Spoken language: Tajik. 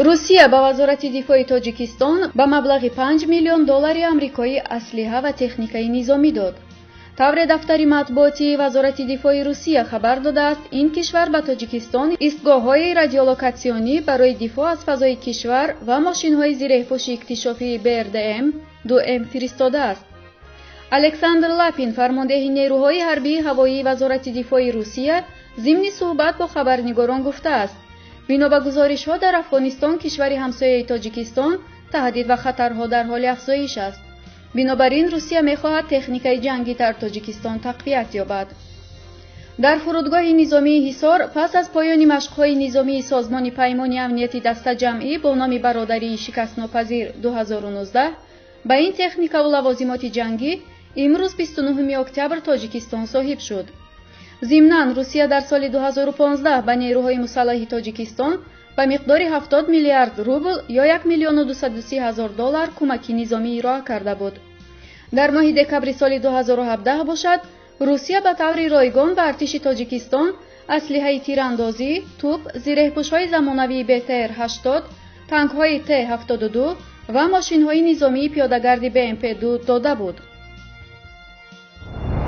Русия ба Вазорати дифои Тоҷикистон ба маблағи 5 миллион доллари амрикоӣ аслиҳа ва техникаи низомӣ дод. Тавре дафтари матбуотии Вазорати дифои Русия хабар додааст, ин кишвар ба Тоҷикистон истгоҳҳои радиолокатсионӣ барои дифоъ аз фазои кишвар ва мошинҳои зиреҳпӯши иктишофии БРДМ 2М фиристодааст. Александр Лапин, фармондеҳи нерӯҳои ҳарбии ҳавоии Вазорати дифои Русия, зимни суҳбат бо хабарнигорон гуфтааст: бино ба гузоришҳо, дар Афғонистон, кишвари ҳамсояи Тоҷикистон, таҳдид ва хатарҳо дар ҳоли афзоиш аст. Бинобар ин Русия мехоҳад техникаи ҷангӣ дар Тоҷикистон тақвият ёбад. Дар фурудгоҳи низомии Ҳисор пас аз поёни машқҳои низомии Созмони Паймони Амнияти Дастаҷамъӣ бо номи «Бародарии шикастнопазир 2019» ба ин техникаву лавозимоти ҷангӣ имрӯз, 29 октябр, Тоҷикистон соҳиб шуд. Зимнан, Русия дар соли 2015 ба нерӯҳои мусаллаҳи Тоҷикистон ба миқдори 70 миллиард рубл ё 1 миллиону 230 ҳазор доллар кӯмаки низомӣ ироа карда буд. Дар моҳи декабри соли 2017 бошад, Русия ба таври ройгон ба артиши Тоҷикистон аслиҳаи тирандозӣ, тӯп, зиреҳпӯшҳои замонавии БТР 80, танкҳои Т 72 ва мошинҳои низомии пиёдагарди БМП 2 дода буд.